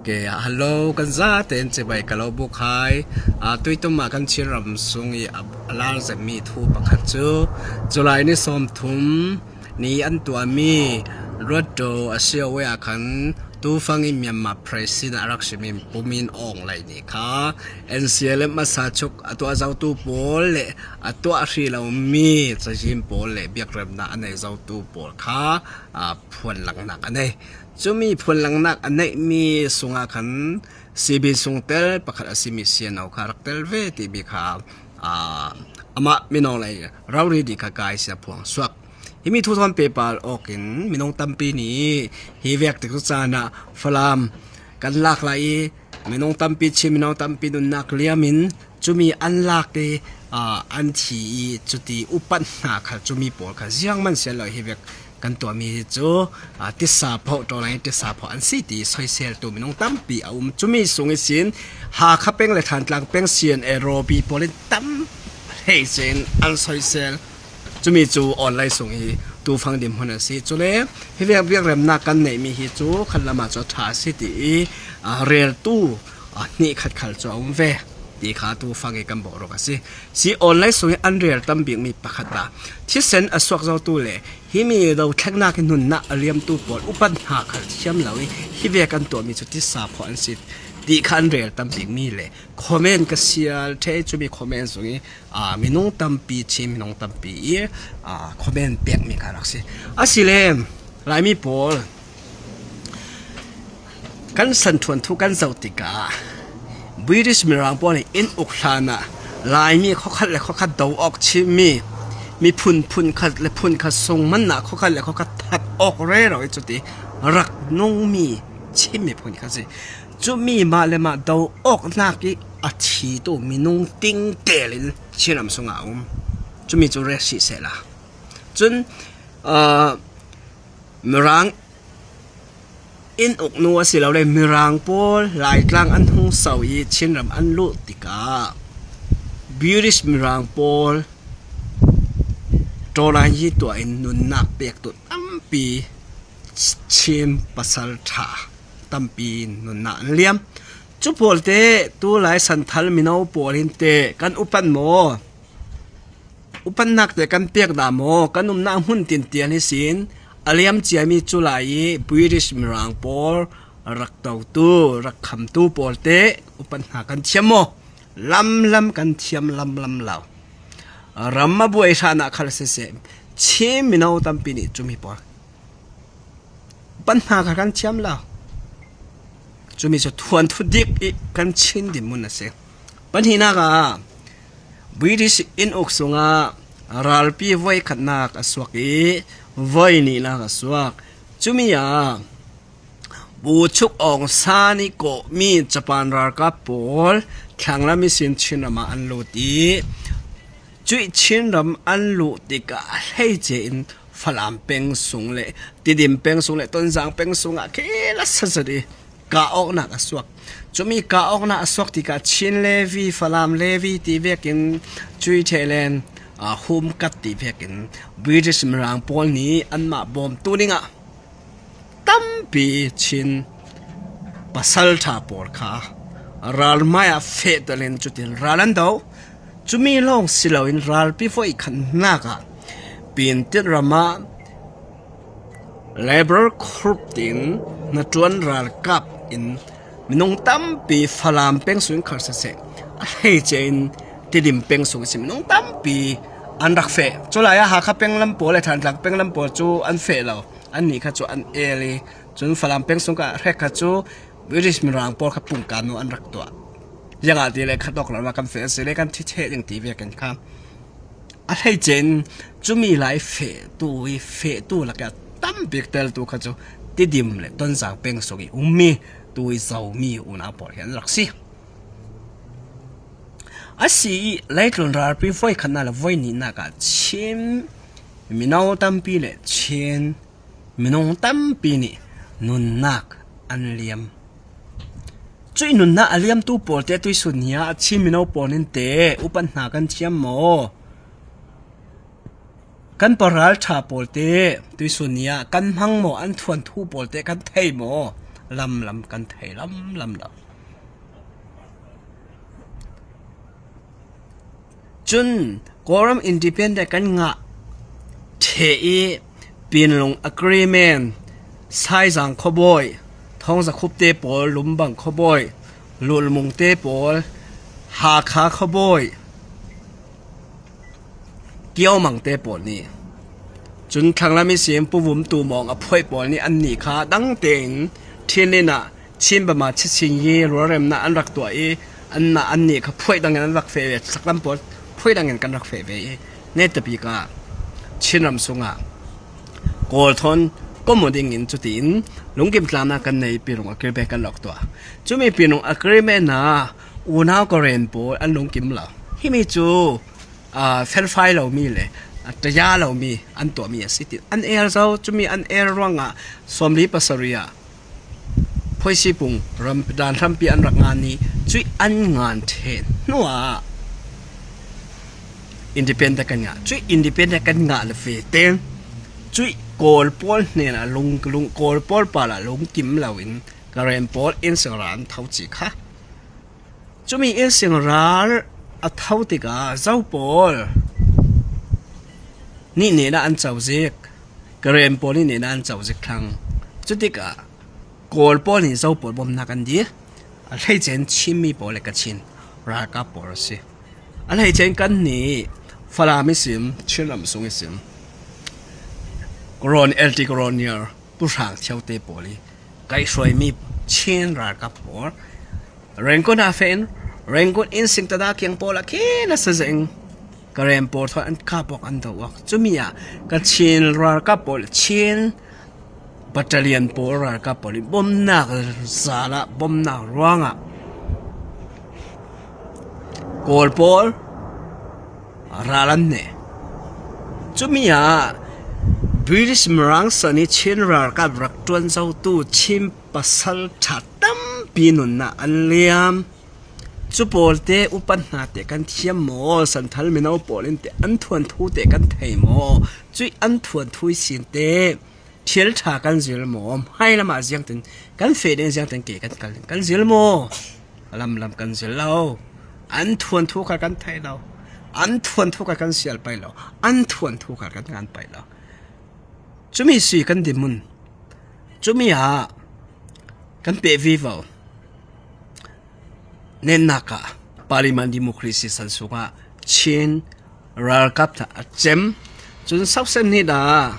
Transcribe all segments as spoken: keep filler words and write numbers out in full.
Ke, hello, kan zate in cibai ka lo buk hai. A, tuitum ah kan Chin ram sung i a, a lar zet mi thu pakhat cu July ni sawmthum ni an tuah mi Ruatdo a si ah khan tufang i Myanmar President a rak si mi Pu Min Aung Hlaing nih kha N C L M a sa chuk a tuah zotu pawl le a tuah hrih lo mi cazin pawl le biakremnak a nei zotu pawl kha, a, phuanlangnak a nei. Cumi phuanlangnak a neih mi sungah khan C B sung tel pakhat a si mi siano kha rak tel ve ti mi kha, aa, amah minung lei rori di kha kai sia phuang suak. Himi thu thawn pehpar awk in minung tampi nih hi vek tik cu caan ah Falam kan lak lai i minung tampi Chin minung tampi nunnak liam in cumi an lak i, aa, an thi i cuti upat hna kha cumi pawl kha ziangman sian lo hi vek kan tuahmi hi cu, aa, tisa phoh, ṭawlai tisa phoh an si ti soiseltu minung tampi a um. Cumi sung ihsin Hakha peng le Thantlang peng sian e rawpi pawl in tam hlei cin an soisel. Cumi cu online sung i tufang dinhmun a si. Cule hi vek biakremnak kan neihmi hi cu khan lamah cu a ṭha a si ti i, aa, reltu, aa, hnih khat khal cu a um ve ti kha tufang i kan boruak a si. Si online sung i an rel tam bikmi pakhat ah thisen a suak zotu le himi dothleknak i nunnak a liamtu pawl upat hna khal thiam lo i hi vek kan tuahmi cu tisa phoh an si ti kha an rel tam bikmi le comment ka sial ṭheh i cumi comment sung i, aa, minung tampi, Chin minung tampi i, aa, comment pekmi kha rak si. Asile, Laimi pawl, kan san ṭhuan thu kan zoh tikah British Mirang pawl nih inn uk hlan ah Laimi khuakhat le khuakhat do awk Chinmi miphun phunkhat le phunkhat sung man ah khuakhat le khuakhat that awk rero i cuti rak nungmi Chin miphun kha si. Cumi mah le mah do awknak i a thitu minung tingtel in Chinram sungah a um. Cumi cu rel sih sehla. Cun, aa, Mirang inn uknu a si lo le Mirang pawl Laitlang an hung so i Chinram an luh tikah British Mirang pawl ṭawlai hi tuah in nunnak pektu tampi Chin pasalṭha tampi nunnak an liam. Cu pawl te tulai santhal mino pawl in te kan upat maw? Upatnak te kan pek dah maw? Kan umnak hmun tintial hi sin a liam ciami cu lai i British Mirang pawl rak totu, rak khamtu pawl te upat hna kan thiam maw? Lamlam kan thiam lamlam lo. Ram a buai hlan ah khal siseh, Chin mino tampi nih cumi pawl upat hna kha kan thiam lo. Cumi cu thuanthu dik i kan Chin dinhmun a si. Pahnihnak ah British inn uk sungah ralpi voi khatnak a suak i voi nihnak a suak. Cumi ah Pu Chuk Aung San i kawhmi Japan ralkap pawl thlanglam ihsin Chinram ah an lut i cuih Chinram an luh tikah a hleice in Falam peng sung le Tidim peng sung le Tonzang peng sungah khi la sasat i kah awknak a suak. Cumi kah awknak a suak tikah Chin Levi, Falam Levi ti vekin cui ṭheh len, aa, humkat ti vekin British Mirang pawl nih anmah bawmtu dingah tampi Chin pasalṭha pawl kha ralmai ah feh talin cutin ral an do. Cumi lawng si loin ralpi voi khatnak ah Pintit ram ah Labour Corps tiin hnaṭuan ralkap in minung tampi Falam peng sung in khar siseh, a hleice in Tidim peng sung ihsin minung tampi an rak feh. Culai ah Hakha peng lam pawl le Thantlang peng lam pawl cu an feh lo. Annih kha cu an el i, cun Falam peng sung kha hrek kha cu British Mirang pawl kha pungkan nu an rak tuah. Ziangahtile khat awk lam ah kan feh a si le kan thi ṭheh ding ti vekin kha a hleice in cumi lai fehtu i fehtu lakah tam bik teltu kha cu Tidim le Tonzang peng sung i ummi tu i Zomi unau pawl hi an rak si. A si i leitlun ralpi voi khatnak le voi nihnak ah Chin mino tampi le Chin minung tampi nih nunnak an liam. Cuih nunnak a liamtu pawl te tuisun ni ah Chin mino pawl in te upat hna kan thiam maw? Kan paralṭha pawl te tuisun ni ah kan hmang maw? An thuanthu pawl te kan thei maw? lamlam kan thei lamlam lo. Cun Kawlram independent kan ngah ṭheh i Pinlung Agreement, Saizang khuabawi, Thawngzakhupte pawl, Lumbang khuabawi, Lulmungte pawl, Hakha khuabawi, Kiaumangte pawl nih, cun thlanglam ihsin Pu Vum Tumawng a phuaih pawl nih annih kha dang tein thinlin ah Chin Bama Chin Sing i rualremnak an rak tuah i, anmah annih kha phuaih dangin an rak feh ve, saklam pawl phuaih dangin kan rak feh ve i, netabik ah Chinram sungah Kawl thawn kom uh dingin cutin lungkim tlamnak kan nei, Pinlung Agreement kan rak tuah. Cumi Pinlung Agreement ah unau Karen pawl an lungkim lo. Himi cu aa, felfai lomi le, aa, ṭaya lomi an tuahmi a si ti an er zo. Cumi an er ruangah sawmli pasarih ah Phoisi Pung ram, dan hrampi an rak ngan i, cuih an ngan ṭheh hnuah independent kan ngah. Cuih independent kan ngah le vete, cuih Kawl pawl hnenah lung, lung, Kawl pawl parah lungkim loin Karen pawl in sing ral an tho cih kha. Cumi in sing ral a tho tikah Zo pawl nih hnenah an co zik, Karen pawl nih hnenah an co zik thlang. Cutikah Kawl pawl nih Zo pawl bawmhnak an dir. A hleice in Chinmi pawl le Kachin ralkap pawl a si. A hleice in kannih Falam ihsin, Chinram sung ihsin, Colon-, L T Colonel Pu Hrang Thiote pawl i kaihhruaimi Chin ralkap pawl Rangoon ah feh in, Rangoon in sing tada kiang pawl ah khin a si zeng. Karen pawl thawn an kap awk, an do awk. Cumi ah Kachin ralkap pawl, Chin battalion pawl ralkap pawl in bawmhnak zal ah, bawmhnak ruangah Kawl pawl ral an neh. Cumi ah British Mirang san i Chin ralkap rak ṭuan zotu Chin pasal ṭha tampi nunnak an liam. Cu pawlte upat hna te kan thiam maw? Santhal mino pawl in te an thuanthu te kan thei maw? Cuih an thuanthu ihsin te thil ṭha kan zil maw? Hmailam ah ziangtin kan feh ding, ziangtin ke kan kal ding kan zil maw? Lamlam kan zil lo. An thuanthu khal kan thei lo. An thuanthu khal kan sial pei lo. An thuanthu khal kan ngan pei lo. Cumi si kan dinhmun. Cumi ah kan peh vivo. Netnak ah Parliament Democracy san sungah Chin ralkap hna a cem. Cun soksen hnih dah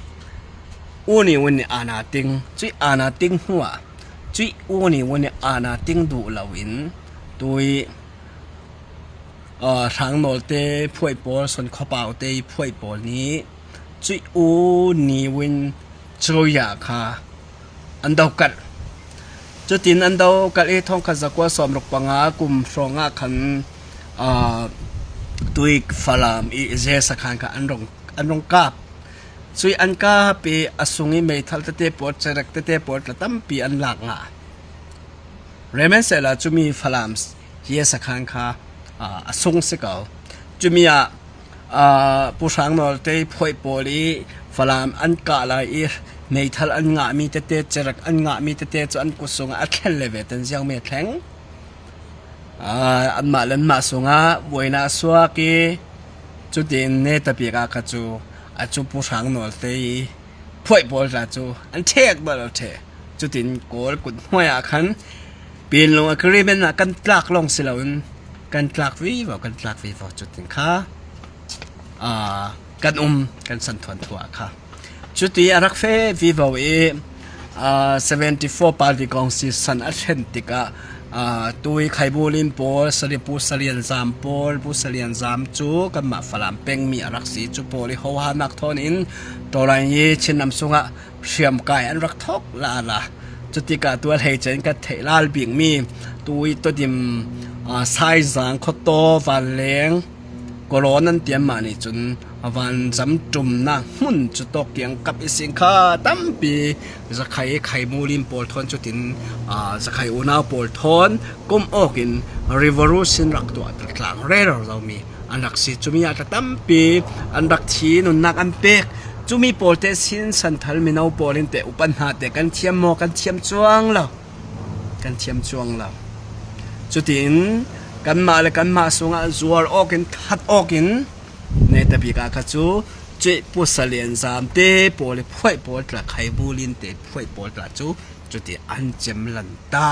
U Ne Win nih aana ting. Cuih aana ting hnuah cuih U Ne Win nih aana ting duh loin tui, aa, Hrang Nawl te phuaih pawl, Son Khua Pau te phuaih pawl nih cuih U Ne Win Chroya kha an dokalh. Cutin an dokalh i thongkhat zakua sawmruk panga kum hrawng ah khan, aa, tui Falam i Zesa khan kha an rung, an rung kap. Cuih an kap i a sung i meithal tete pawl, cerek tete pawl tla tampi an lak ngah. Remain sehla cumi Falam hi a sakhan kha, aa, a sung si ko. Cumi ah, aa, Pu Hrang Nawl te phuaih pawl i Falam an kah lai i meithal an ngahmi tete, cerek an ngahmi tete cu an kut sungah a thlen le ve ten ziangmi a thleng. Aa, anmah le anmah sungah buainak a suak i cutin netabik ah kha cu a cu Pu Hrang Nawl te i phuaih pawl tla cu an ṭhek bal lo ṭheh. Cutin Kawl kut hnuai ah khan Pinlung Agreement ah kan tlak lawng si loin kan tlak vivo, kan tlak vivo. Cutin kha, aa, kan um, kan San Thuanthu ah kha. Cuti a rak feh vivo i, aa, seventy four Party Council san a thlen tikah, aa, tui Khai Bu Lin pawl, Sali Pu Salian Zam pawl, Pu Salian Zam cu kanmah Falam pengmi a rak si. Cu pawl i hohanak thawn in Tawlai i Chin ram sungah hriamkai an rak thok lala. Cutikah tu a hleice in ka theih lal bikmi tui Tudim, aa, Saizang, Khuataw, Vanleng, Kawlawn an tiam mah nih cun vanzam ṭumnak hmun cu tawk kiangkap ihsin kha tampi Zakhai, Khai Bu Lin pawl thawn cutin, aa, Zakhai unau pawl thawn kum awk in revolution rak tuah tlang rero zomi an rak si. Cumi ah tla tampi an rak thi, nunnak an pek. Cumi pawl te sin Santhal mino pawl in te upat hna te kan thiam maw? Kan thiam cuang lo. kan thiam chuang lo. Cutin kanmah le kanmah sungah zuar awkin, that awkin, netabik ah kha cu cuih Pu Salian Zam te pawl le phuaih pawl tla, Khai Bu Lin te phuaih pawl tla cu cuti an cem lan ta.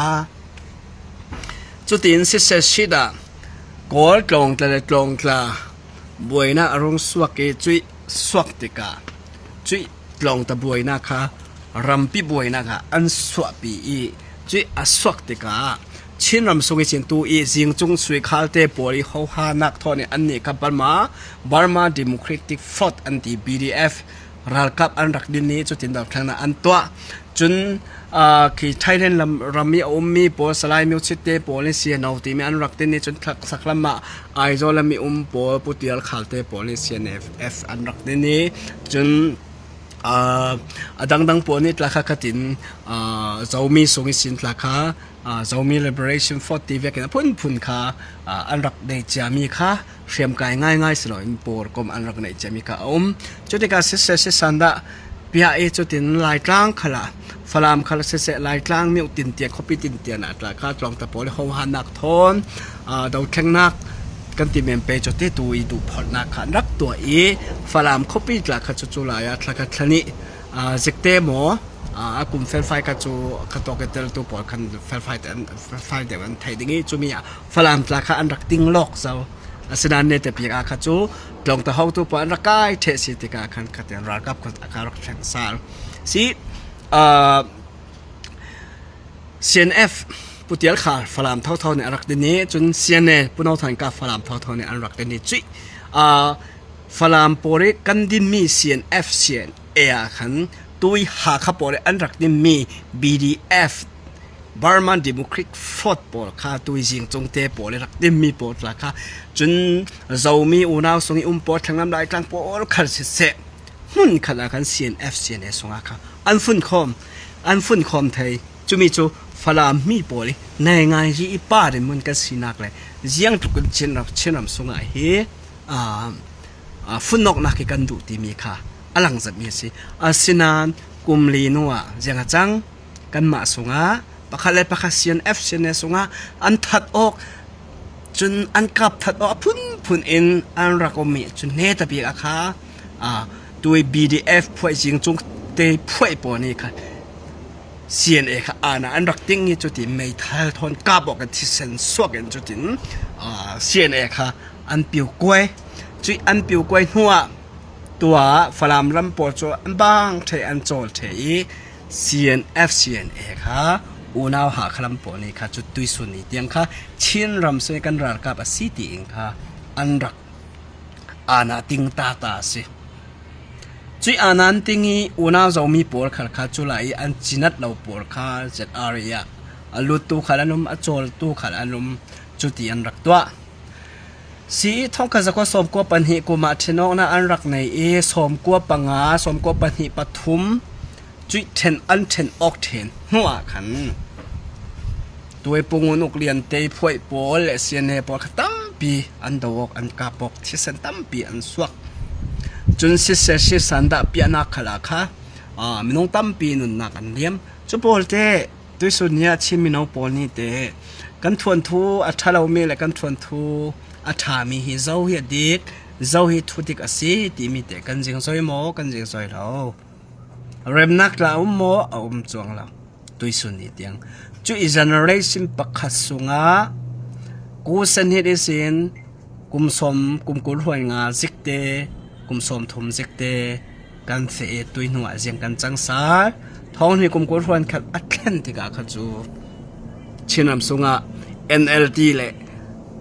Cutin siseh sitah Kawl tlawngtla le tlawngtla buainak a rung suak i cuih suak tikah cuih tlawngta buainak kha rampi buainak ah an suahpi i cuih a suak tikah Chin ram sung ihsin tu i zingcung suikhalte pawl i hohanak thawn i annih kha Burma, Burma Democratic Front an ti B D F ralkap an rak din i cutin dothlennak an tuah. Cun, aa, khi Thailand lam, ram i a ummi pawl, Salai Myo Chit te pawl in C N O timi an rak din i cun thaksak lam ah Aizawl lam i um pawl, Pu Tial Khal te pawl in C N F an rak din i cun, aa, a dangdang pawl nih tla kha khatin, aa, Zomi sung ihsin tla kha, aa, Zomi Liberation Front ti vekin a phunphun kha, aa, an rak nei ciami kha hriamkai ngaingai si loin pawlkom an rak neih ciami kha a um. Cutikah siseh sisan dah piah i cutin Laitlang khalah, Falam khalah siseh, Laitlang myo tintian, khuapi tintian ah tla kha tlawngta pawl i hohanak thawn, aa, dothlennak kan ti men pei cu titu i duhphorhnak kha an rak tuah i Falam khuapi tla kha cucu lai ah tla kha thla nih, aa, zikte maw, aa, a kum felfai kha cu kha tawk i teltu pawl khan felfai te an, felfai te an theih ding i cumi ah Falam tla kha an rak ting lawk zo. Asinain netabik ah kha cu tlawngta hotu pawl an rak kai ṭheh si tikah khan khatin ralkap kut a kha rak thleng sal si. Aa, C N F Pu Tial Khal Falam thotho nih a rak din i cun C N A Pu No Than Kap Falam thotho nih an rak din i cuih, aa, Falam pawl i kan dinmi C N F, C N A ah khan tui Hakha pawl i an rak dinmi B D F, Burma Democratic Front pawl kha tui zingcungte pawl i rak dinmi pawl tla kha cun Zomi unau sung i um pawl thlenglam Laitlang pawl khal siseh hmun khat ah khan C N F, C N A sungah kha an funkhawm, an funkhawm thei. Cumi cu Falam mi pawl i naingai ri i pa rinmun kan sinak le ziang tluk in Chin ram, Chin ram sungah hi, aa, aa, funnawknak hi kan duh timi kha a langzetmi a si. Asinain kum li hnu ah ziang a cang, kanmah sungah pakhat le pakhat C N F, C N A sungah an that awk, cun an kap that awk a phunphun in an rak um i cun netabik a kha, aa, tui B D F phuaih zingcung te phuaih pawl nih kha C N A kha ana an rak ting i cutin meithal thawn kap awk in thisen suak in cutin, aa, C N A kha an piukuai. Cuih an piukuai hnuah tua Falam ram pawl cu an bang ṭheh, an cawl ṭheh i C N F, C N A kha unau Hakha lam pawl nih kha cu tuisun ni tiang kha Chin ram sung i kan ralkap a si tiin kha an rak ana ting ta ta a si. Cuih ana an ting i unau Zomi pawl khal kha cu lai i an cinat lo pawl kha Z R A ah a luttu khal an um, a cawltu khal an um, cuti an rak tuah. Si i thongkhat zakua sawmkua pahnih kum ah ṭhenawknak an rak nei i sawmkua panga, sawmkua pahnih pathum cuih ṭhen, an ṭhen awk ṭhen hnuah khan tuai Pu Ngun Uk Lian te phuaih pawl le C N A pawl kha tampi an do awk, an kap awk, thisen tampi an suak. Cun siseh sisan dah piahnak khal ah kha, aa, minung tampi nunnak an liam. Cu pawl te tuisun ni ah Chin mino pawl nih te kan thuanthu a ṭha lomi le kan thuanthu a ṭhami hi zo hi a dik, zo hi thudik a si timi te kan zingzoi maw, kan zingzoi lo? Remnak tla a um maw? A um cuang lo. Tuisun ni tiang cu i generation pakhat sungah kusen hit ihsin kum sawm, kum kul hruai nga zikte, kum sawm thum zikte kan feh i tui hnuah ziang kan cang sal. Thawng hnih kum kul hruai khat a thlen tikah kha cu Chin ram sungah N L D le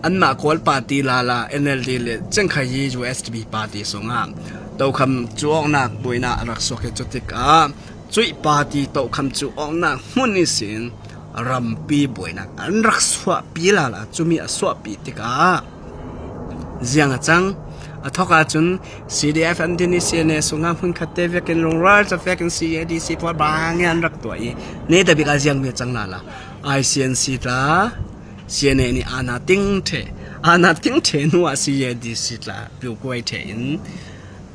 anmah Kawl party lala N L D le cengkhayi U S D P party sungah tokham cu awknak buainak a rak suak i cu tikah cuih party tokham cu awknak hmun ihsin rampi buainak an rak suahpi lala. Cumi a suahpi tikah ziang a cang. A thawk ahcun C D F an din i C N A sungah hmunkhat te vekin lungral ca vekin C A D C pawl bang i an rak tuah i netabik ah ziangmi a cang lala. I C N C tla C N A nih ana ting ṭheh, ana ting ṭheh hnuah C A D C tla piukuai ṭheh in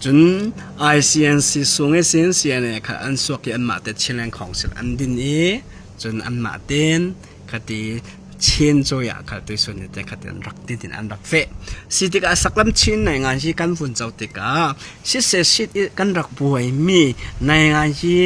cun I C N C sung ihsin C N A kha an suak i anmah te Chinland Council an din i cun anmah tein Khati Chin cuya kha tuisun ni te khati an rak titin an rak feh. Si tikah saklam Chin naingan hi kan vun zo tikah sise sit i kan rak buai mi naingan hi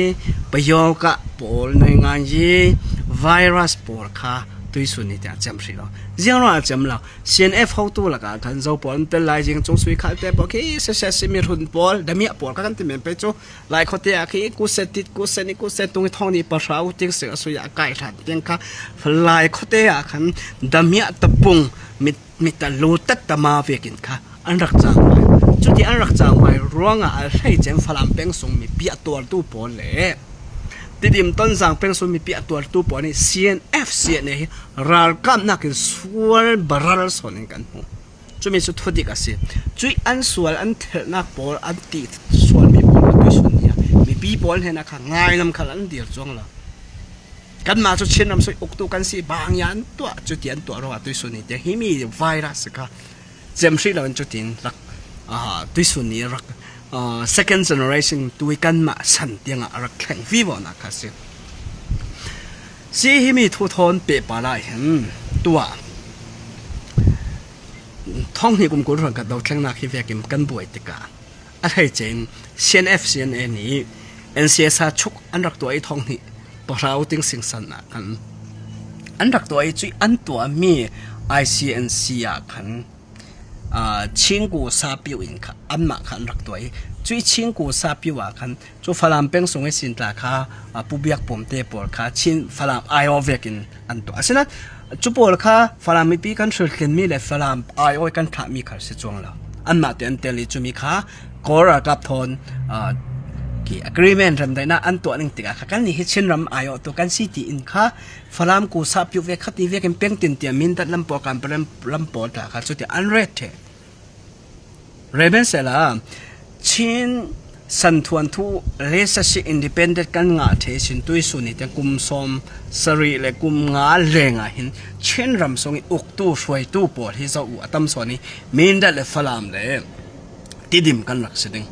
payawka pawl naingan hi virus pawl kha tuisun ni te a cem hri lo. Ziang ruang a cem lo. C N F hotu lakah kan zo pawl an tel lai zing chung sui khal te pawl khi sise sit mi run pawl damiah pawl kha kan ti men pei cu. Lai khuate ah khi kuse tit kuse ni kuse tung i thong ni pahra u ting sing a sui a kai hlat tiang kha lai khuate ah khan damiah tapung mit mit a lu tat tama vekin kha an rak cang vai. Cuti an rak cang vai ruangah a hlei cem Falam peng sung mi piah tuartu pawl le Tidim Tonzang peng sung mi piah tuartu pawl ni C N F C N A hi ralkapnak in sual baral sawn in kan hmu. Cumi cu thudik a si. Cuih an sual an thelhnak pawl an ti sualmi pawl a tuisun hi a mipi pawl hnenah kha ngailam khal an dir cuang lo. Kanmah cu Chinram sui uktu kan si bang ya an tuah, cuti an tuah ruangah tuisun hi tiang himi virus kha cem hrih lo in cutin rak tuisun ni rak second generation tui kanmah san tiangah a rak thleng vivo nak kha si. Si himi thu thawn pehpa lai hin tuah thong hnih kum kul hrawng khat dothlennak hi vekin kan buai tikah a hleice in C N F C N A nih N C S a chuk an rak tuah i thong hnih pahra u ting singsan ah khan an rak tuah i cuih an tuahmi I C N C ah khan Chingku sapiu in kha anmah kha an rak tuah i cuih Chingku sapiu ah khan cu Falam peng sung i sin tla kha Pu Biak Pum te pawl kha Chin Falam aiawh vekin an tuah. Asinain cu pawl kha Falam mipi kan hrilhlinmi le Falam aiawh i kan thlahmi khal si cuang lo. Anmah te an tel i cumi kha Kawl ralkap thawn ki agreement remdaihnak an tuah ning tikah kha kannih hi Chinram aiawh tu kan si tiin kha Falam ku sahpiu vek khati vekin pengtin tiah Mindat lam pawl kan lam pawl tla kha cuti an ret ṭheh. Rebensela Chin santhuanthu leadership independent kan ngah ṭheh sin tuisun i tiang kum sawm sarih le kum nga lengah hin Chin ram sung i uktu hruaitu pawl hi zoh uh a tam sawn i Mindat le Falam le Tidim kan rak si ding.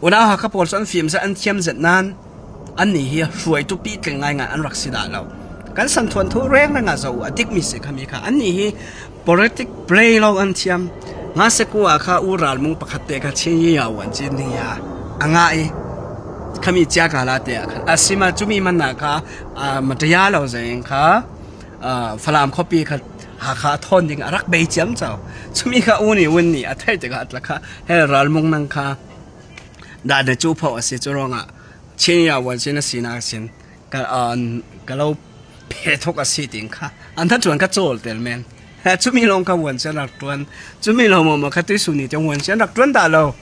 Unau Hakha pawl cu an fimzet an thiam zet nain annih hi hruaitu pitling ngaingai an rak si dah lo. Kan santhuanthu rengreng ah zoh uh a dikmi si khami kha annih hi politic play lo an thiam. Nga seku ah kha u ralmung pakhat te kha Chin Yi Yaw Wan Chin ning ya a ngah i khami cia ka la te ah khan a sima cumi man ah kha a mataya lo zeng kha Falam khuapi kha Hakha a thawn ding a rak bei ciamco. Cumi kha u ni un ni a theih tikah a tla kha he ralmung nang kha dah na cu phoh a si cu ruangah Chin Yaw Wan Chin a sinak sin ka lo phe thok a si ting kha an tha ṭuan ka cawl tel men. Cumi lawng kha Wan Chin rak ṭuan. Cumi lo mawmaw kha tuisun ni tiang Wan Chin rak ṭuan dah lo.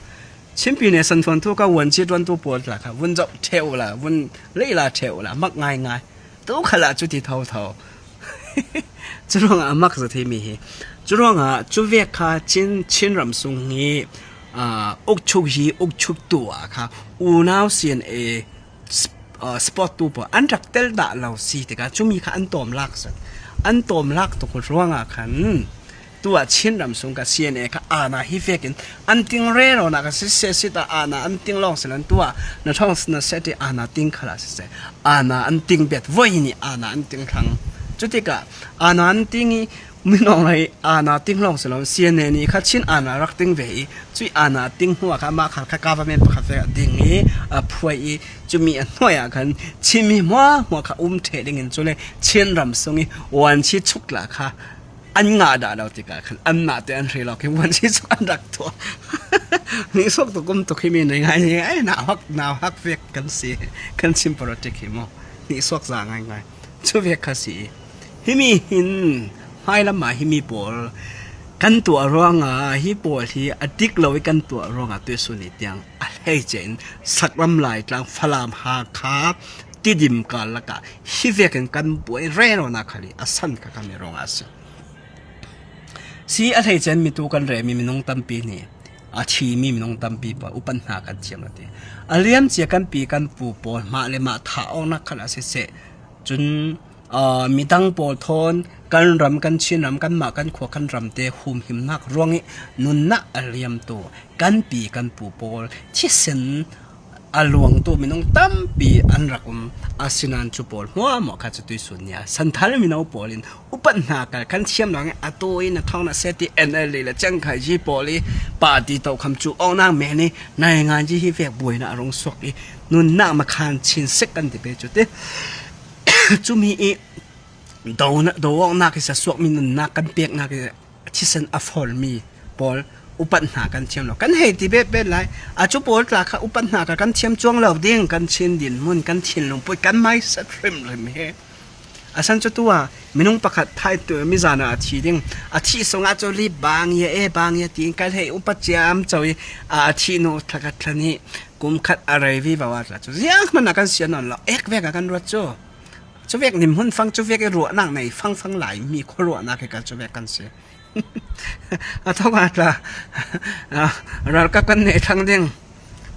Chinpi ne santhuanthu kha Wan Chin ṭuantu pawl tla kha vun zoh ṭheh uh la vun leila ṭheh uh la mak ngaingai. Tu khalah cuti thotho. Curuangah a mak zat hi mi hi. Curuangah cuvek kha Chin Chin ram sung hi ukchuk hi ukchuk tu ah kha unau C N A sport tu pawl an rak tel dah lo si tikah cumi kha an tawm lak zat. An tawm lak tuk ruangah khan tuah Chin ram sung kha C N A kha aana hi vekin an ting rero nak a siseh sit ah aana an ting lawng si lo in tuah na thawng na seh ti aana ting khalah siseh aana an ting bet voi ni aana an ting thlang. Cutikah aana an ting i minawng lai aana ting lawng si lo in C N A ni kha Chin aana rak ting ve i cui aana ting hnuah kha mah khal kha government pakhat ve a ding i a phuai i cumi a hnuai ah khan Chin mi hmuahhmuah kha um ṭheh dingin cule Chin ram sung i uan chi chuk la kha an ngah dah lo tikah khan an nahte an hri lo khin uan si suk an rak tuah. Nihsuak tuk um tuk hi mi nei ngai ni ai nau hak nau hak vek kan si kan chim politic hi maw? Nihsuak za ngai ngai. Cu vek kha si. Hi mi hin hmailam ah hi mi pawl kan tuah ruangah hi pawl hi a dik lo i kan tuah ruangah tuisun i tiang a hleice in saklam lai tlang Falam Hakha Tidim kar lakah hi vekin kan buai rero nak khali a san kha kan mi ruangah a si. Si a hleice in mitu kan remi minung tampi nih a thimi minung tampi pa upat hna kan thiam a ti. A liamcia kan pi kan pu pawl hmah le mah thah awknak khat a siseh cun midang pawl thawn kan ram kan Chin ram kanmah kan khua kan ram te humhimnak ruang i nunnak a liamtu kan pi kan pu pawl thisen a luangtu minung tampi an rak um. Asinan cu pawl hmuahhmuah kha cu tuisun nia Santhal mino pawl in upat hna kal kan thiam lo, a tu in a thawng na se ti N L D le cengkhai ji pawl i party tokham cu awknak men i naingan ji hi vek buainak a rung suak i nunnak makhan chin sek kan ti pe cu ti. Cumi i do, do awknak i sa suakmi nunnak kan peknak i thisen a formi pawl upat hna kan thiam lo. Kan hei ti bet bet lai. A cu pawl tla kha upat hna kha kan thiam cuang lo ding, kan Chin dinhmun, kan thinlung put, kan hmaisat hrimhrim he. A san cu tu ah minung pakhat thai tu mizan ah a thi ding. A thih sungah cu li bang ya e, bang ya tiin kan hei upat ciam co i a, a thih nu thlakhat thlan hi kum khat a rei vivo ah tla cu ziang hmanh ah kan sian nawn lo. Ek vek ah kan ruat cu. Cuvek nimhmun fang, cuvek i ruahnak nei fangfang lai mi khuaruahnak hi ka cuvek kan si. A thawk ah tla, ah, ralkap kan neh thlang ding.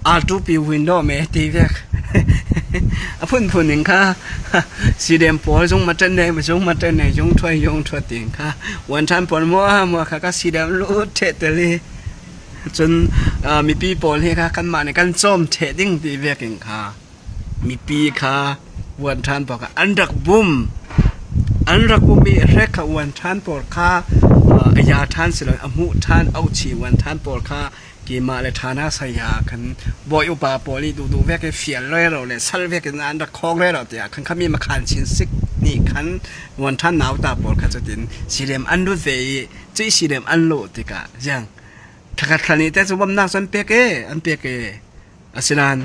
Altupi window me ti vek. A phunphun in kha, sidem pawl zung matan nei, zung matan nei, zung thuai, zung thuai ting kha. Wantan pawl mua, mua kha ka sidem lut theh teli. Cun, ah, mipi pawl hi kha kan mah nih kan cawm theh ding ti vek in kha. Mipi kha Wantan pawl kha an rak bum. An rak bum i hrek kha Wantan pawl kha, ah, a ya than si lo, a hmuh than auh chi Wantan pawl kha keimah le thana saya khan bawi upa pawl i duhduh vek i fial rero le sal vek in an rak khawng rero tiah khan khami makhan chin sik nih khan Wantan nauta pawl kha cutin sidem an lut ve i cuih sidem an luh tikah ziang thlakhat thla nih te cu bawmhnak cu an pek e, an pek e. Asinan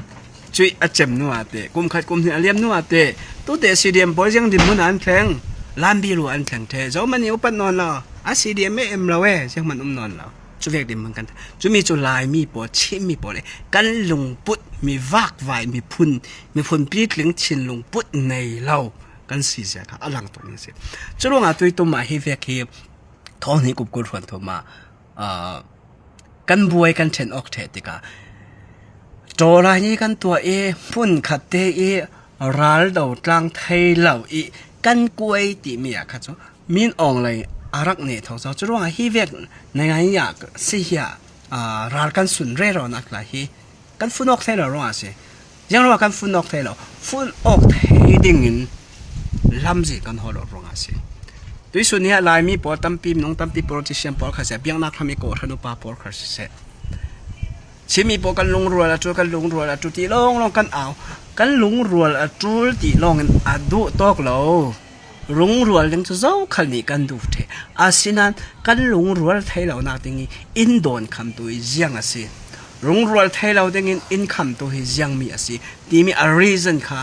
cuih a cem hnu ah te, kum khat kum hnih a liam hnu ah te, tute sidem pawl ziang dinhmun ah an thleng, lambi lu an thleng the, zohman i upat nawn lo, a sidem e em lo e, zianghman um nawn lo. Cuvek dinhmun kan, cumi cu Laimi pawl, Chinmi pawl e, kan lungput, mi vakvai, miphun, miphun pitling, thin lungput nei lo kan si zia kha a lang tuk mi si. Curuangah tuitum ah hi vek hi thawng hnih kum kul hruan thum ah, ah, kan buai kan ṭhen awk ṭheh tikah, Tawlai nih kan tuah i hmun khat te i ral do tlang thei lo i kan kuai timi ah kha cu min awng lei a rak neh tho co. Curuangah hi vek naingai ah si hi ah, aa, ral kan sun rero nak lai hi kan fun awk thei lo ruangah a si. Ziang ruangah kan fun awk thei lo? Fun awk thei dingin lamzin kan hawl lo ruangah a si. Tuisun ni ah Laimi pawl tampi, minung tampi, politician pawl kha zia biaknak hram i kawhhran upa pawl kha siseh, Chinmi pawl kan lungrual a ṭul, kan lungrual a ṭul ti lawnglawng kan au. Kan lungrual a ṭul ti lawngin a duh tawk lo. Lungrual ding cu zokhal nih kan duh ṭheh. Asinain kan lungrual thei lonak ding i in dawn khamtu hi ziang a si. Lungrual thei lo dingin in khamtu hi ziangmi a si timi a reason kha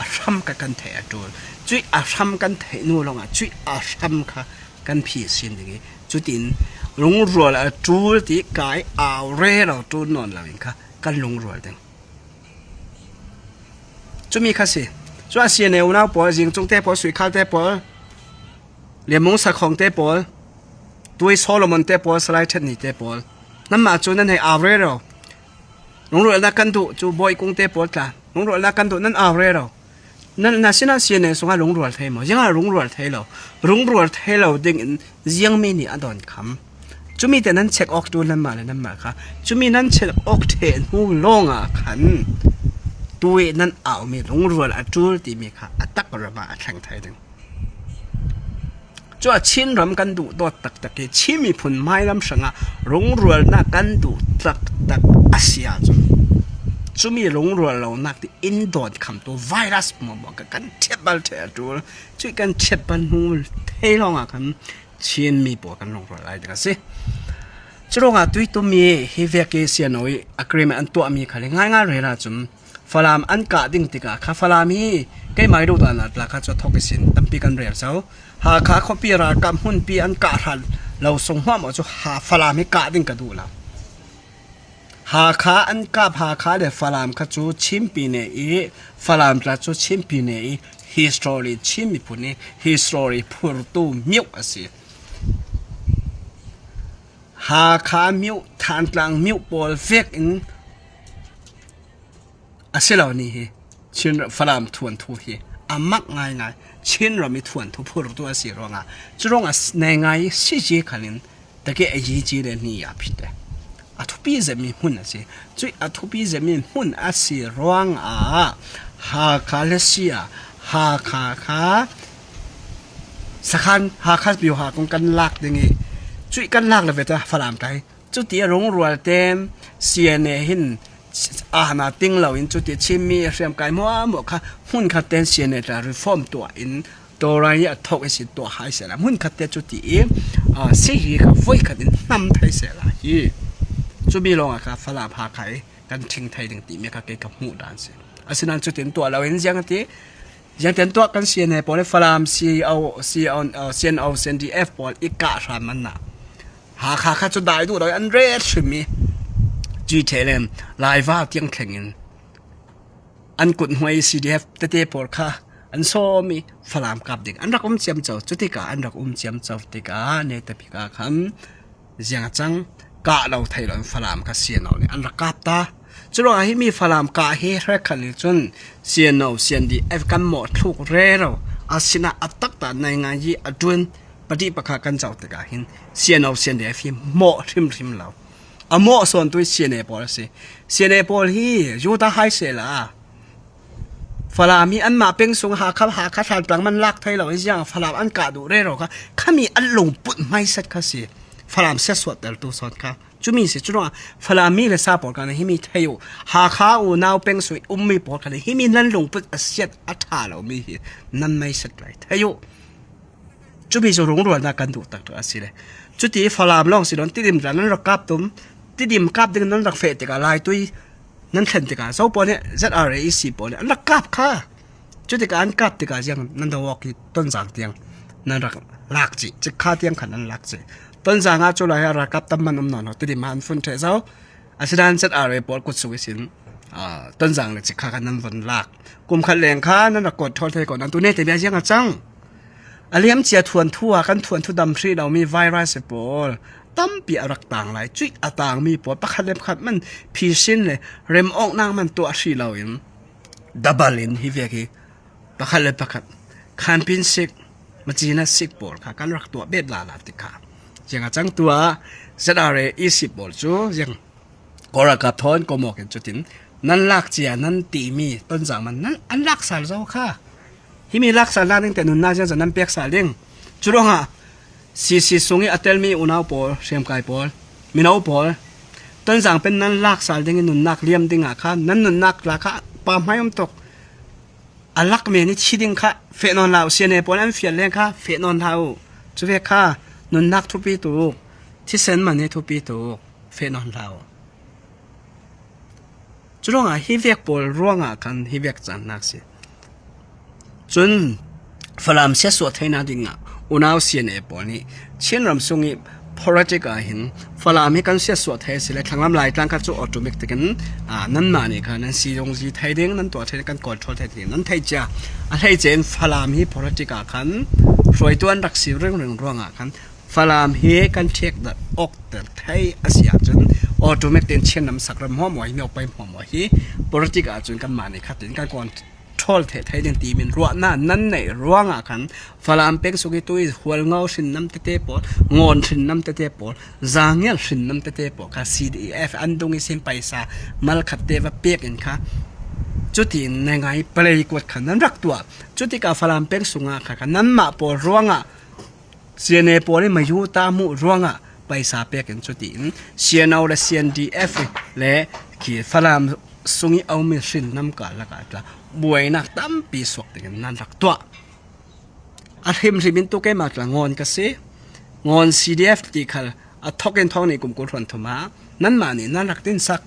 a hram kha kan theih a ṭul. Cuih a hram kan theih hnu lawngah cuih a hram kha kan phi sin ding i cutin lungrual a ṭul ti kai au rero ṭul nawn loin kha kan lungrual ding. Cumi kha si. Cu a C N A unau pawl, Zingcung te pawl, Suikhal te pawl, Lianmung Sakhong te pawl, Tui Solomon te pawl, Salai Ṭhen Ni te pawl, nanmah cu nan hei au rero. Lungrualnak kan duh cu Bawi Kung te pawl tla lungrualnak kan duh, nan au rero. Nan, na sinah C N A sungah lungrual thei maw? Ziangah lungrual thei lo? Lungrual thei lo dingin ziangmi nih a dawn kham. Cumi te nan check awk ṭul nanmah le nanmah kha. Cumi nan check awk ṭheh hnu lawngah khan tui nan aumi lungrual a ṭul timi kha a tak ramah a thleng thai ding. Cu a Chin ram kan duh dawt taktak i Chin miphun hmailam hrangah lungrualnak kan duh taktak a si ahcun cumi lungrual lonak ti in dawn khamtu virus hmuahhmuah kha kan ṭhiatbal ṭheh a ṭul. Cuih kan ṭhiatbal hnu thei lawngah khan Chinmi pawl kan lungrual lai ding a si. Curuangah tuitum i hi vek i C N A i agreement an tuahmi khal i ngaingai rel ahcun Falam an kah ding tikah kha Falam hi keimah i duhdan ah tla kha cu a thawk ihsin tampi kan rel so. Hakha khuapi ralkap hmunpi an kah hrat lo sung hmuahhmuah cu ha Falam hi kah ding ka duh lo. Hakha an kap, Hakha le Falam kha cu Chinpi ne i Falam tla cu Chinpi ne i history, Chin miphun i history phurtu miuh a si. Hakha miuh, Thantlang miuh pawl vekin a si lo ni hi Chin Falam thuanthu hi a mak ngaingai. Chin ram i thuanthu phurtu a si ruangah, curuangah naingai si ci khalin takih a yi ci le ni a phite. a thupi zet mi hmun a si. Cuih a thupi zet mi hmun a si ruangah Hakha le Sia, Hakha kha sakhan, Hakha biuha kong kan lak ding i, cuih kan lak le veta Falam kai. Cuti a rungrual tem, C N A hin ahna ting loin cuti Chin mi hriamkai muahmuah kha hmun khat ten C N A tla reform tuah in, Torai a thok i si tuah hai sehla hmun khat te cuti i, ah, si hi kha voi khat in hnam thei sehla hi. Cumi lawngah kha Falam Hakha i kan thing thei ding ti mi kha kei ka hmuh dan si. Asinan cutin tuah loin ziang a ti, ziangtian tuah kan C N A pawl le Falam C O, C O, uh, C N O, C N D F pawl i kah hram an na. Hakha kha cu dai duh lo an ret hrim i, G T L M, Laiva tiang thlengin an kut hnuai C D F tete pawl kha an sawm i Falam kap ding an rak um ciamco. Cutikah an rak um ciamco tikah Netapika khan ziang a cang kah lo thei lo in Falam kha C N O nih an rak kap ta. Curuangah himi Falam kah hi hrekkhat nih cun C N O, C N D F kan mawh thluk rero. Asinah a taktak naingan yi a dun padi pakha kan cauh tikah hin C N O, C N D F hi mawh hrimhrim lo. A mawh sawntu hi C N A pawl a si. C N A pawl hi Juda hai sehla Falam hi anmah peng sung Hakha, Hakha hranplang man lak thei lo i ziang Falam an kah duh rero kha khami an lungput hmaisat kha si. Falam siatsuahtertu sawn kha cumi si. Curuangah Falam mi le sa pawl khan himi thei uh. Hakha unau peng sung i ummi pawl khan himi nan lungput a siat a ṭha lomi hi nan hmaisat lai thei uh. Cumi cu rungrualnak kan duh taktak a si le. Cuti Falam lawng si lo in Tidim tla nan rak kap tum, Tidim kap ding nan rak feh tikah Laitui nan thlen tikah zo pawl nih Z R A E C pawl nih an rak kap kha. Cutikah an kap tikah ziang nan do awk i Tonzang tiang nan rak lak cih, Cikha tiang khan an lak cih. Tonzang ah cu lai ah ralkap tam man um nawn lo, Tidim ah an fun ṭheh zo. Asinan Z R A pawl kut sung ihsin, aa, Tonzang le Cikha kha nan von lak. Kum khat leng kha nan rak kawt ṭhawl thei ko, nan tu ne te bia ziang a cang. A liam cia thuanthu ah kan thuanthu dam hrih lomi virus pawl tampi a rak tang lai. Cuih a tangmi pawl pakhat le pakhat man phisin le rem awknak man tuah hrih loin double in hi vek hi pakhat le pakhat khanpin sik, macina sik pawl kha kan rak tuah bet lala tikah ziang a cang tuah Z R A E C pawl cu ziang Kawl ralkap thawn ko mawk in cutin nan lak cia nan timi Tonzang man nan an lak sal zo kha. Himi lak sal nak ding te nunnak ziangzat nan pek sal ding. Curuangah C C sung i a telmi unau pawl, hriamkai pawl, mino pawl, Tonzang pen nan lak sal ding i nunnak liam dingah kha nan nunnak tla kha pa hmai um tuk. A lak men i thi ding kha feh nawn hlah uh, C N A pawl an fial leng kha feh nawn hlah uh. Cu vek kha nunnak thupi tuk, thisen man hi thupi tuk, feh nawn hlah uh. Curuangah hi vek pawl ruangah khan hi vek cannak si. Cun Falam siatsuah theinak dingah unau C N A pawl nih Chin ram sung i politic ah hin Falam hi kan siatsuah thei a si le thlanglam Laitlang kha cu automatic in, aa, nanmah nih kha nan si zungzi thei ding, nan tuah thei ding, kan control thei ding nan theih cia. A hleice in Falam hi politic ah khan hruaitu an rak si ringring ruangah khan Falam hi kan ṭhekdarh awkter thei a si ahcun automatic in Chin ram sakram hmuahhmuah hi, miopai hmuahhmuah hi politic ahcun kanmah nih khatin kan control thei, thei ding timin ruahnak nan neih ruangah khan Falam peng sung i tu i Hualngo hrinnam tete pawl, Ngawn hrinnam tete pawl, Zangial hrinnam tete pawl kha C D F an dung ihsin paisa malkhat te va pek in kha cutin ngai palei kuat khan nan rak tuah. Cutikah Falam peng sungah kha, kha nanmah pawl ruangah C N A pawl in mayu ta hmuh ruangah paisa pek in cutin C N O le C N D F le khi Falam sung i a ummi hrinnam kar lakah tla buainak tampi suak dingin nan rak tuah. A hrimhrim in tu keimah tla Ngawn ka si. Ngawn C D F ti khal a thawk in thawng nih kum kul hruan thum ah nanmah nih nan rak tinsak.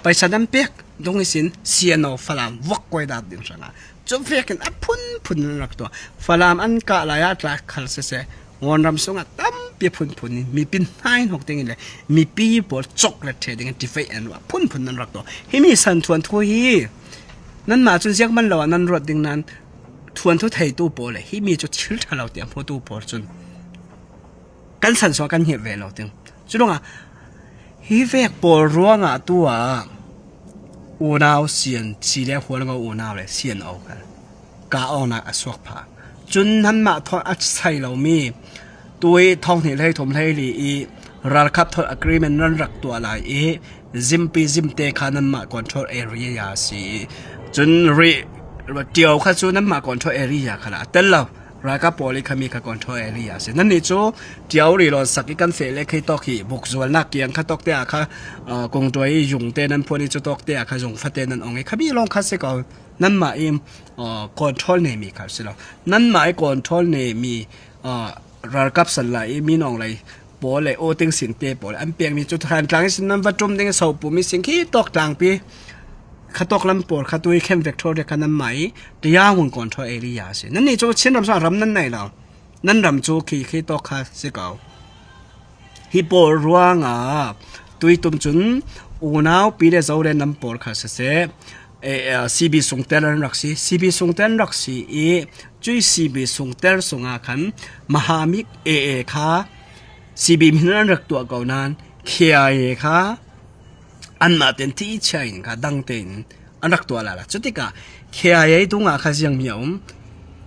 Paisa nan pek dung ihsin C N O Falam vok kuai dat ding hrangah cu vekin a phunphun nan rak tuah. Falam an kah lai ah tla khal siseh, Ngawn ram sungah tampi a phunphun in mipi hnain hawk dingin le mipi pawl cawk let ṭheh dingin tivei an ruah phunphun nan rak tuah. Himi san thuanthu hi nanmah cun ziangman lo ah nan ruat ding nan thuanthu theitu pawl le himi cu thil ṭha lo tiah hmutu pawl cun kan san sungah kan hngilh ve lo ding. Curuangah hi vek pawl ruangah tu ah unau C N, C D F Hualngo unau le C N O kha kah awknak a suak pha. Cun nanmah thawn a sai lomi tu i thawng hnih hlei thum hlei li i ralkap thawn agreement nan rak tuah lai i, Zimpi Zimte kha nanmah control area a si. Cun ri, Ṭio kha cu nanmah control area kha la a tel lo. Ralkap pawl i khami kha control area a si. Nannih cu Ṭio ri lawn sak i kan feh le khei tawk hi vukzualnak kiang kha tawk te ah kha, aa, kungṭuai i zungte nan phuan i cu tawk te ah kha zung fate nan ong i khami lawng kha si ko. Nanmah i, aa, control nemi kha si lo. Nanmah i control nemi, aa, ralkap san lai i minawng lai pawl le aw ting singte pawl an pekmi cu Thantlang ihsin nan va ṭum ding i sopum i sing khi tawk tlangpi kha tawk lam pawl kha tui khem vek ṭhawl rek kha nanmah i Ṭiau hun control area a si. Nannih cu Chin ram sung ram nan nei lo. Nan ram cu khi khi tawk kha si ko. Hi pawl ruangah tui tum cun unau pi le zo le nam pawl kha siseh, eh, eh, C B sungtel an rak si. C B sungtel an rak si i cui C B sungtel sungah khan Mahamik A A kha C B min an rak tuah ko nain K I A kha anmah ten thi chia in kha dang tein an rak tuah lala. Cutikah K I A tungah kha ziangmi a um,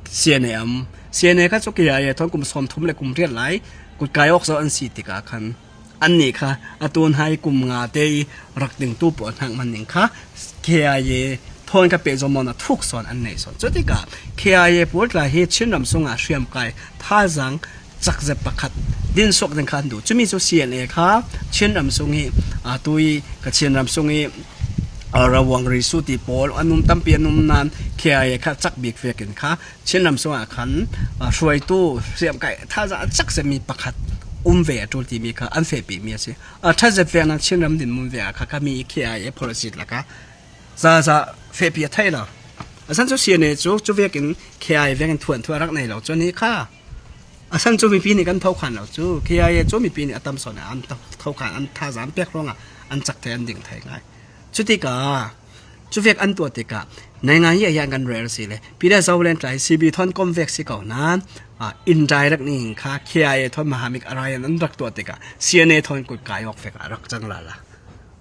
C N A a um. C N A kha cu K I A thawn kum sawmthum le kum riat lai kutkai awk zo an si tikah khan annih kha a tun hai kum nga te i rak dingtu pawl hnak man ning kha K I A thawn kha pehzom mawn a thuk sawn an nei sawn. Cutikah K I A pawl tla hi Chin ram sungah hriamkai thazaang cakzet pakhat din suak ding kha an duh. Cumi cu C N A kha Chin ram sung i, aa, tui ka Chin ram sung i, aa, Rawang Risu ti pawl an um tampi an um nain K I A kha cak bik vekin kha Chin ram sungah khan, aa, hruaitu hriamkai thazaang a cak zetmi pakhat um ve a ṭul timi kha an fehpihmi a si. A ṭha zet vek nain Chin ram dinmun ve ah kha khami K I A policy lakah zaza fehpi a theih lo. A san cu C N A cu cu vekin K I A vekin thuanthu a rak nei lo cu ni kha. A san cu mipi nih kan thokhan lo cu K I A cu mipi nih a tam sawn ah an tho-, thokhan an thazaang an pek ruangah an cak thei an ding thei ngai. Cutikah cu vek an tuah tikah naingan hi a hian kan rel si le pida Zoland tlai C B thawn kom vek si ko nain, ah, indirect ning kha K I A thawn Mahamik Alliance an rak tuah tikah C N A thawn kut kai awk vek a rak cang lala.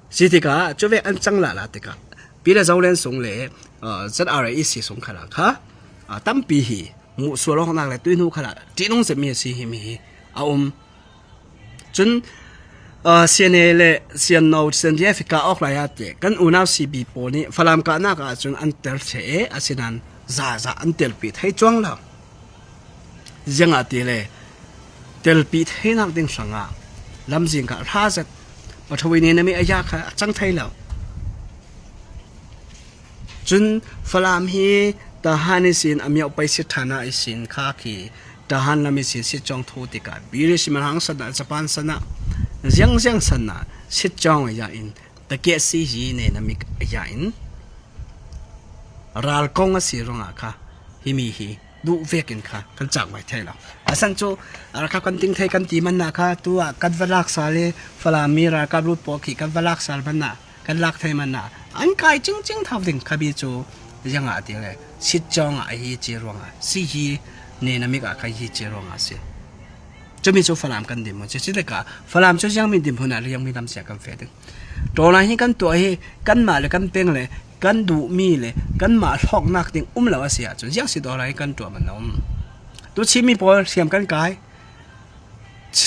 Si tikah cu vek an cang lala tikah pida Zoland sung le, ah, Z R A E C sung khalah kha, ah, tampi hi muhsual awknak le tuihnu khalah ṭihnung zetmi a si himi hi a um. Cun, ah, C N A le C N O, C N D F hi kah awk lai ah teh kan unau C B pawl nih Falam kahnak ah cun an tel ṭheh e, asinain zaza an telpi thei cuang lo. Ziangahtile telpi theinak ding hrangah lamzin kha hla zet, pathawini nami a ya kha a cang thei lo. Cun Falam hi Tahan ihsin a mioh pei sit ṭhan ah ihsin kha khi Tahan lam ihsin sit cawng thu tikah British manhang san ah, Japan san ah, ziangziang san ah sit cawng a ya in, takiah si hi ne na mik a ya in, ral kong a si ruangah kha himi hi duh vekin kha kan cak mai thei lo. A san cu ralkap kan ting thei kan ti manah kha tu ah kan va lak sal i Falam mi ralkap lut pawl khi kan va lak sal manah kan lak thei manah an kai cingcing tho ding kha mi cu ziangah a ti le sit cawng ah a hi ci ruangah si hi ne na mik ah kha hi ci ruangah a si. Cumi cu Falam kan dinhmun si. Cutikah Falam cu ziangmi dinhmun ah ziangmi lamsiah kan feh ding. Dollar hi kan tuah hi kanmah le kan peng le kan duhmi le kanmah hlawknak ding um lo a si ahcun ziang si dollar hi kan tuah man a um. Tuchimi pawl hriam kan kai.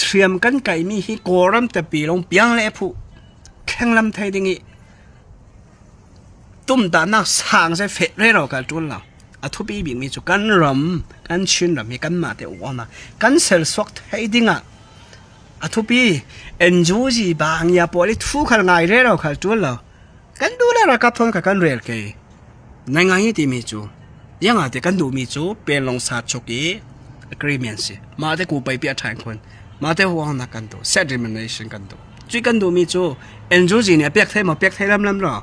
Hriam kan kaihmi hi Kawlram tepi lawng piang le phuh thlenglam thei ding i tumtahnak sang se feh rero kal ṭul lo. A thupi bikmi cu kan ram, kan Chin ram hi kanmah te ukawknak kan selsuak thei dingah a thupi N U G bangia pawl i thu khal ngai rero khal ṭul lo. Kan duh le ralkap thawn kha kan rel ke. Naingan hi timi cu ziangah te kan duhmi cu Panglong Sachuk i agreement si. Mahte ku paipi a ṭhan khun. Mahte huangnak kan duh. Self determination kan duh. Cui kan duhmi cu N U G nih a pek thei maw, pek thei lamlam lo.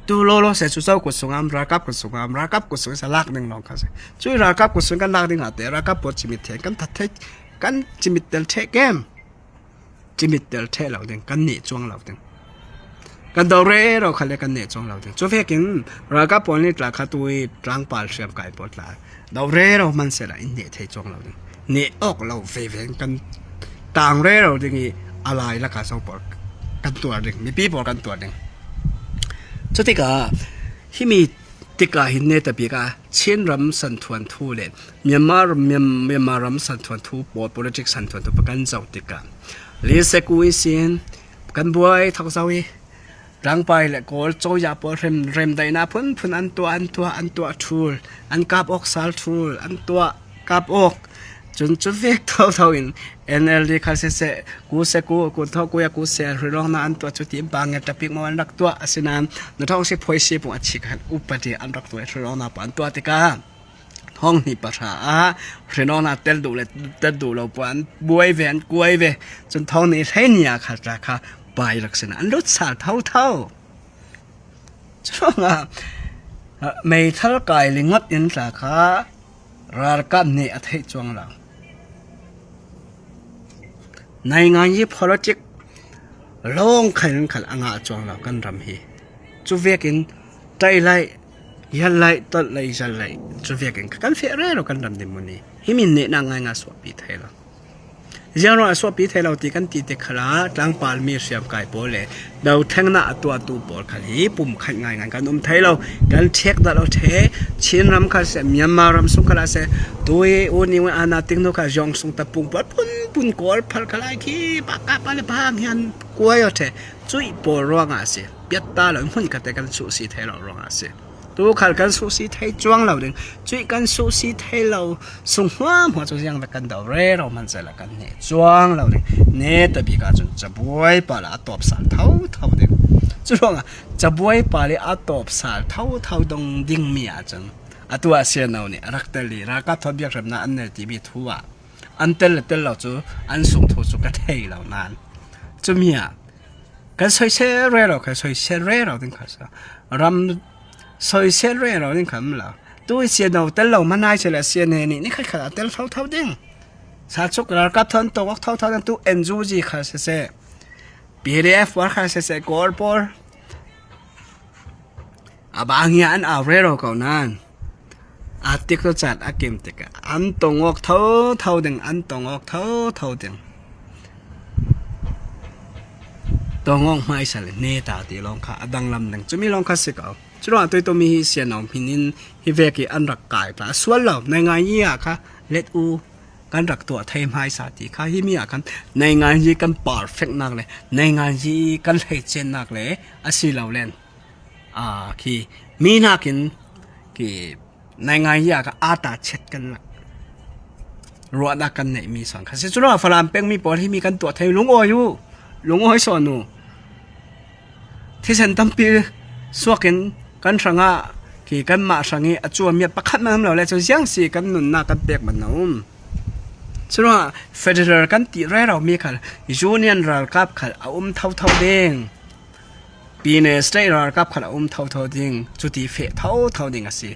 Tu lolo se cu zo kut sungah, ralkap kut sungah, ralkap kut sungah sa lak ding lawng kha si. Cui ralkap kut sung kan lak ding ah te, ralkap pawl cimit thei, kan that thei, kan cimit tel thei kem. Cimit tel thei lo ding, kan neh cuang lo ding. Kan do rero kha le kan neh cuang lo ding. Cu vekin ralkap pawl nih tla kha tui tlangpal hriamkai pawl tla do rero hmansehla in neh thei cuang lo ding. Neh awk lo veve in kan tang rero ding i a lai lakah so pawl kan tuar ding, mipi pawl kan tuar ding. Cutikah himi tikah hin ne tapi ka Chin ram santhuan thu le Myanmar, Myan-, Myanmar ram santhuan thu, po-, politics santhuan thu pa kan zoh tikah Lee Sek-u i sin kan buai thok zo i tlangpai le Kawl coya pawl rem, remdaihna phunphun an tuah, an tuah, an tuah thul, an kap awk sal thul, an tuah kap awk. Cun cu vek thotho in N L D khal siseh, ku se ku, ku tho ku ya ku se, hrilawkna an tuah cu ti in pang nge tapik maw an rak tuah. Asinain na thawng si phoisi pung a chik han upadi an rak tuah, hrilawkna pah an tuah tikah thawng hnih pahra ah hrilawkna tel duh le tel duh lo pah an buai ve, an kuai ve. Cun thawng hnih hleini ah khal tla kha pai rak sin an lut sal thotho. Curuangah meithal kai lingot in tla kha ralkap nih a theih cuang lo. Naingan hi politic lawng khan khal a ngah cuang lo kan ram hi. Cu vekin ṭai lai, yal lai, tolh lai, zal lai, cu vekin kan feh rero kan ram dinmun hi. Hi min nehnak ngaingai suahpi thei lo. Ziangruangah suahpi thei lo ti kan ti tik khalah tlangpal mi hriamkai pawl le dothlengnak a tuahtu pawl khal hi pumkhat ngaingai kan um thei lo. Kan ṭhek dah lo ṭhe. Chin ram khal seh, Myanmar ram sung khalah seh, tui u ni u ana ting hnu kha zong sung tapung pawl phunphun kawl phal khalai khi pakah pa le pahang hian kuai aw ṭhe. Cuih pawl ruangah a si. Piatta lo, hmun kate kan suhsi thei lo ruangah a si. Tu khal kan suhsi thei cuang lo ding. Cuih kan suhsi thei lo sung hmuahhmuah cu ziang vek kan do rero hman sehla kan hneh cuang lo ding. Neta bik ahcun cabuai pa le a tawp sal thotho ding. Curuangah cabuai pa le a tawp sal thotho dong dingmi ahcun atu ah siano nih a rak tel i ralkap thawn biakremnak an nei timi thu ah an tel le tel lo cu an sung thu cu ka thei lo nain cumi ah kan soisel rero, kan soisel rero ding kha si. Ram soisel rero ding kha um lo. Tu i siano tel lo manai sehla siane nih ni khat khat a tel thotho ding. Sa cuk ralkap thawn tawk awk thotho ding tu N U G kha siseh, P D F pawl kha siseh, Kawl pawl a bang hi an au rero ko nain a tik tu cat a kim tikah an tong awk thotho ding, an tong awk thotho ding. Tong awk hmaisa le neta ti lawng kha a danglam ding. Cumi lawng kha si ko. Curuangah tuitumi hi siano hmin in hi vek i an rak kai ta a sual lo. Naingan yi ah kha let u kan rak tuah thei hmaisa ti kha himi ah khan naingan yi kan perfect nak le naingan yi kan hleicennak le a si lo len. Aa, khi mi hnakin khi naingan yi ah kha ata chet kan lak ruahnak kan neihmi sawn kha si. Curuangah Falam pengmi pawl himi kan tuah thei, lungawi u, lungawi sawn u. Thisen tampi suakin kan hrangah khi kanmah hrang i a cuammi pakhat man um lo le cu ziang si kan nunnak kan pek man a um. Curuangah federal kan ti rero mi khal union ralkap khal a um thotho ding. Pine state ralkap khal a um thotho ding, cuti feh thotho ding a si.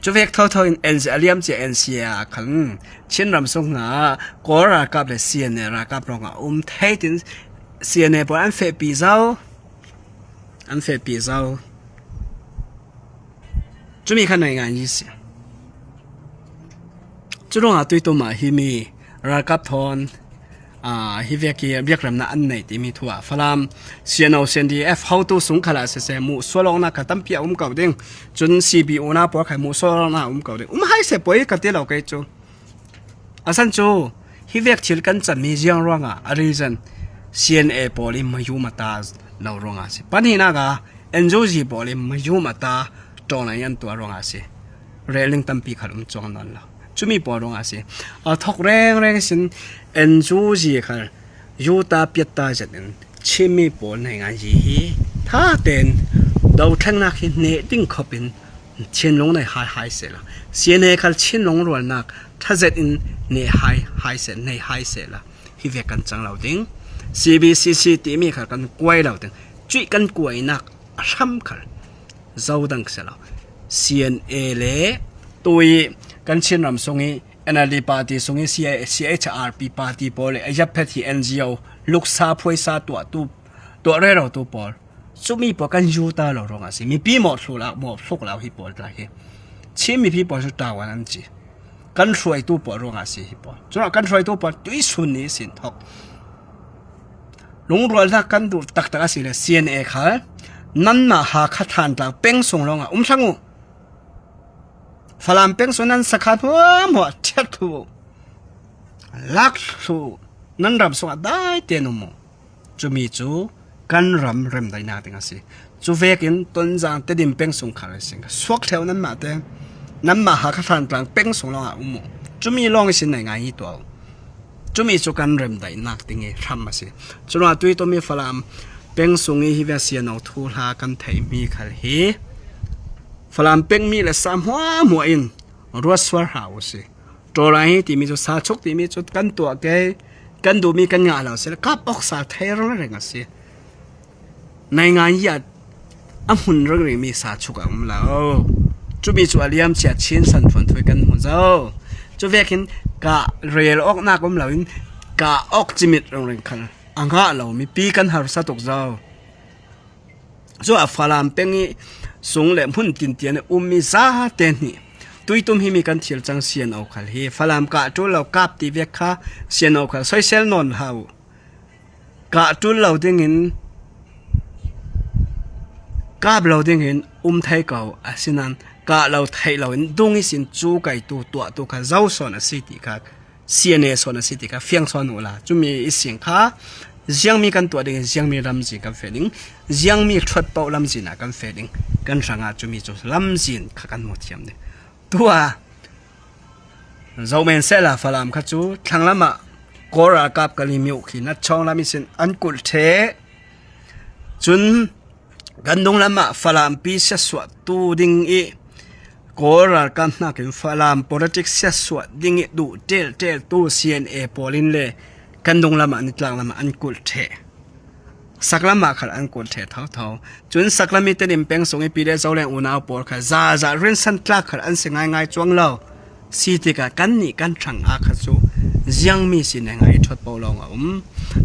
Cuvek thotho in N C A a liam cia N C A a khan Chin ram sung hna Kawl ralkap le C N A ralkap ruangah a um thei tin C N A pawl an fehpi zo, an fehpi zo. Cumi kha naingan yi si. Curuangah tuitum ah himi ralkap thawn, aa, hi vek hi biakremnak an nei timi thu ah Falam C N O, C N D F hotu sung khalah siseh, muhsual awknak kha tampi a um ko ding. Cun C B U na pawl kha muhsual awknak a um ko ding. Um hai seh poi ka ti lo kei cu. A san cu hi vek thil kan canmi ziang ruangah a reason C N A pawl in mayum a ta lo ruangah a si. Pahnihnak ah N U G pawl in mayum a ta ṭawn an tuah ruangah a si. Rel ning tampi khal um cuang nawn lo. Cumi pawl ruangah a si. A thok rengreng sin N U G khal yuta piatta zet in Chinmi pawl naingan yi hi ṭha tein dothlengnak hi hneh ding khop in thinlung nei hai hai sehla, C N A khal thinlung rualnak ṭha zet in hneh hai hai seh, nei hai sehla, hi vek kan cang lo ding. C B C C timi khal kan kuai lo ding. Cuih kan kuainak a hram khal zo dang si lo. C N A le tui kan Chin ram sung i N L D party sung i C I, C H R P party pawl le a yaphet hi N G O luksa phuaisa tuahtu, tuah rerotu pawl. Cumi pawl kan yuta lo ruangah a si. Mipi mawh thluk lo, mawh thluk lo hi pawl tla hi. Chin mipi pawl cu tawan an ci. Kan hruaitu pawl ruangah a si hi pawl. Curuangah kan hruaitu pawl tuisun ni sin thok. Lungrualnak kan duh taktak a si le C N A khal nanmah Hakha Thantlang peng sung lawngah um thlang uh. Falam peng sung nan sakhat hmuahhmuah thiat thlu, lak thlu, nan ram sungah daite in um uh. Cumi cu kan ram remdaihnak ding a si. Cu vekin Tonzang Tedim peng sung khal a si. Suak ṭheu nanmah te, nanmah Hakha Thantlang peng sung lawngah um uh. Cumi lawng ihsin nai ngai hi tuah uh. Cumi cu kan remdaihnak ding i hram a si. Curuangah tuitum i Falam peng sung i hi ve siano thuhla kan theihmi khal hi Falam peng mi le sa hmuahhmuah in ruatsual hlah u si. Ṭawlai hi timi cu, sa chuk timi cu kan tuah ke, kan duhmi kan ngah lo si le, kap awk sal thei ringring a si. Naingan i ah a hmun ringringmi sa chuk a um lo. Cumi cu a liam cia Chin San Thuan Thui kan hmu zo. Cu vekin kah rel awknak um loin kah awk cimit ringring khal a ngah lo mipi kan harsa tuk zo. Cu a Falam peng i sung le hmun tintian i ummi zate hnih tuitum himi kan thil cang siano khal hi. Falam kah ṭul lo kap ti vek kha siano khal soisel nawn hlah uh. Kah ṭul lo dingin, kap lo dingin um thei ko, asinain kah lo theih loin dung ihsin cu kaitu tuahtu kha zo sawn a si ti kha, C N A sawn a si ti kha fiang sawn uhla, cumi ihsin kha ziangmi kan tuah dingin ziangmi lamzin kan feh ding, ziangmi ṭhuatpoh lamzin ah kan feh ding, kan hrangah cumi cu lamzin kha kan hmu thiam ding. Tuah Zoh men sehla Falam kha cu thlanglam ah Kawl ralkap Kalaymyo khi Nachawng lam ihsin an kulh ṭheh. Cun kan dunglam ah Falampi siatsuahtu ding i Kawl ralkap hnakin Falam politics siatsuah ding i duh ṭelṭeltu C N A pawl in le kan dunglam ah nitlak lam ah an kulh ṭheh. Saklam ah khal an kulh ṭheh thotho. Cun saklam i Tedim peng sung i Pi le Zoleng unau pawl khal zazah rinsan tlak khal an si ngaingai cuang lo. Si tikah kannih kan ṭhang ah kha cu ziangmi si nengah i ṭhuat paoh lawng a um.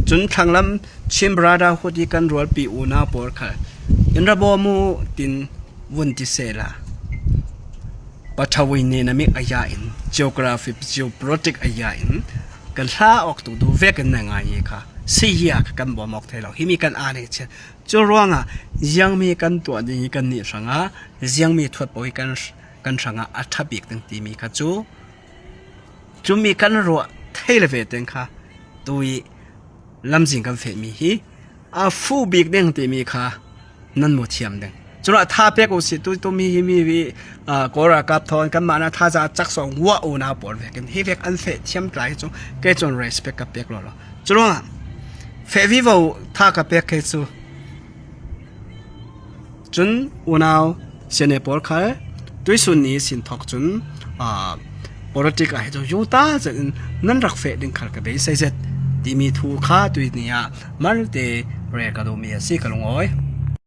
Cun thlanglam Chin Brotherhood i kan rualpi unau pawl khal in ra bawm uh tin vun ti sehla, pathawui ne na mik a ya in, geography, geopolitic a ya in kan hla awk tuk duh vekin na ngai hi kha, si hi a kha kan bawm awk thei lo. Himi kan aa ding chin. Cu ruangah ziangmi kan tuah ding hi kannih hrangah, ziangmi thuat paoh hi kan, kan hrangah a ṭha bik ding timi kha cu, cumi kan ruah thei le ve teng kha, tu i lamzin kan fehmi hi a fuh bik ding timi kha nan mu thiam ding. Cun a tha pek u si, tu, tu mi hi mi, mi, aa, Kawl ralkap thawn kanmah na thazaang a cak sawng uah unau pawl vekin hi vek an feh thiam tlai hi cu kei cun respect ka pek lo lo. Cu ruangah feh vivo tha ka pek kei cu. Cun unau C N A pawl khal tuisun ni sin thawk cun, aa, politic ah hi cu yuta zet in nan rak feh ding khal ka beisei zet timi thu kha tui ni ah malte rel ka duhmi a si ka lungawi.